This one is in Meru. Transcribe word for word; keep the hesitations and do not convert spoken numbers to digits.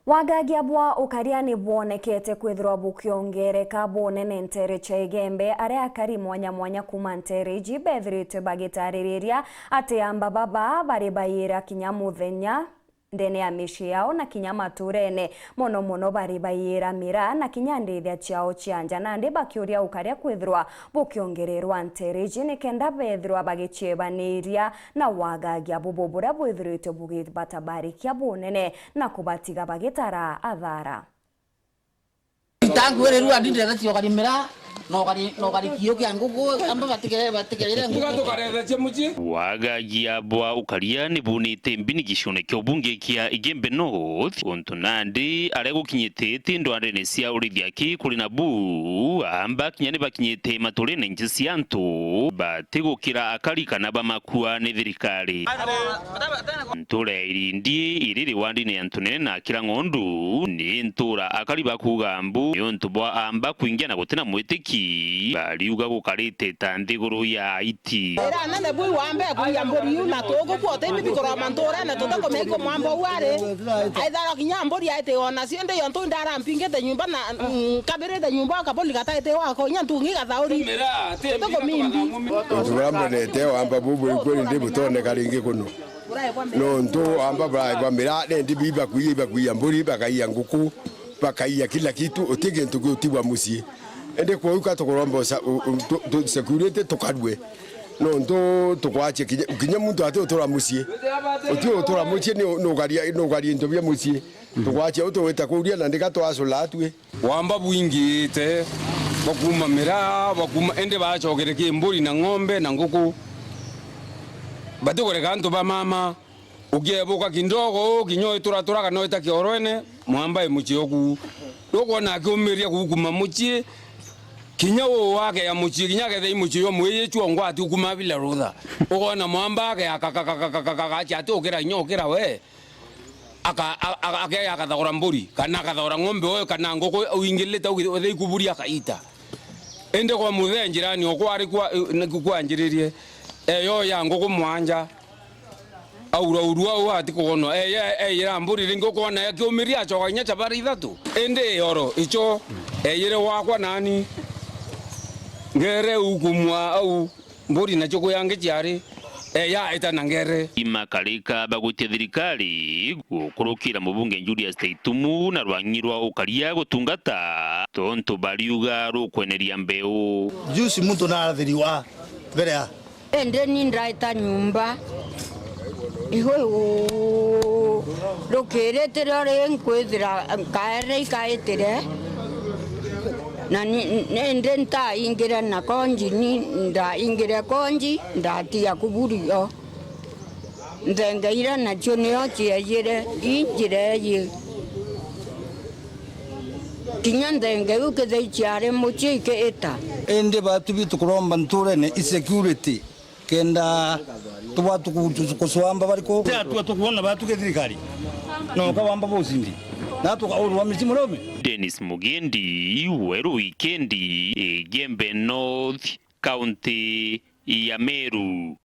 Wagagia bwa ukaria ni bwonekete kwithirwa bukiongereka bunene nteere cia Igembe, aria akari mwanya mwanya kuuma nteere iji beethiritwe bagitaririria ati amba baba bari baiira kinya muthenya ndene ya micii yao na kinya matuurene, mono mono bari baiira miraa na kinya ndiithia ciao cia nja, nandi bakiuria ukaria kwithirwa bukiongererwa nteere iji nikenda beethirwa bagiciebaniria na wagagia bubu buria bwithiritwe bugibatabarikia bunene na kubatiga bagitara athara. Tangu iri rua ndindira cio karimira, no kari, no kari kiu kia nguku, amba batikere, batikeire nguku. Tuka tukarethecia mucii. Wagagia bwa ukaria ni bunite mbini gicione kia ubunge kia Igembe North, untu nandi aria gukinyite ti ndwarene cia urithia ki kuri na bu, amba kinya ni bakinyite maturene nji cia antu, batigukira akari kana bamakua ni thirikari. Ntura ya Irindi iri riwandine ya Ntunene na Kirang'ondu ni ntura akari bakuuga mbu niuntu bwa amba kwingia na gutina mwitiki, bariuga gukarite ta nthiguru ya aiti. Ira anene bui wambe kuiya mburi iu na tuku kwote imiti kuroma nturene tutakumenya kumwamba u ari. Aithara kinya mburi aiti ona cio ndi yo ntu ndara mpingite nyumba na, mm, nkabirite nyumba kaburi gataiti wako inya ntungi gathauri. Tukumimbi. Untu buria mbonete wamba bubu kweli ndi butoneka ringi kuno. Nontu amba baraigwa miraa, nendi bibakuia, ibakuia mburi, bakaia nguku, bakaia kila kitu, uti gintu giutigwa mucii. Indi kwou ka tukuromba usa-, u-, u-, tu-, tu-, security tukarue. Nontu tukwachia kinya, kinya muntu ati utura mucii. Uti utura mucii ni u-, nugaria, nugaria into bia mucii. Tukwachia utu wita kuria na ndika twacula atwi. Wamba bwingite bwa kuuma miraa, bwa kuuma, indi bacokere ki mburi na ng'ombe na nguku. Batikureka antu ba mama. Ukiebuka kindogo, kinya uituratura kana uita kiorwene, mwamba i mucii oku. Nukwona akiumiria gukuma mucii, kinya uu wake ya mucii, kinya akethia i mucii jwa mwiyichwa ngwati ukuma bila rutha. Ukona mwamba ake akakakakakakakacha ati ukira kinya ukira we. Aka-, a-, a-, akeya akathagura mburi, kana akathagura ng'ombe oyo, kana nguku uingilite u-, wethe ikuburia akaita. Indi kwa muthee njirani okwa ari kwa, naku kwanjiririe, eyo ya nguku mwanja, aura uru au ati kugonwa, eya eyira mburi ringi ukona akiumiria acoka kinya chabari ithatu. Indi oro icho eyire wakwa nani, ngere ukumwa au. Mburi nacio kwi angi ciari, eya ita na ngere. Imakarika bagwitia thirikari gukurukira mubunge Julius Taitumu na rwang'i rwa ukaria gutungata, tontu bariuga rukweneria mbeu. Jusi muntu narathiriwa mbere ya. Indi ni ndaita nyumba. Ihu, rukiritire uri nkwithira nkaere ikaitire, na ni, ni, indi ntaingire na konji, ni ndaingire konji, ndatiga kuburio. Nthenge ira nacio nio ciejire, i njira eji. Kinya nthenge iu kethira ciari mucii ikiita. Indi batubi tukuromba nturene i security. Kenda tubwa tuku-, tuku-, kucwamba bariku? Ti atua tukwona batuke thirikari. No kawamba bosindi. Na tukaurwa miti murume. Dennis Mugendi, Weru Wikendi, Igembe North, County ya Meru.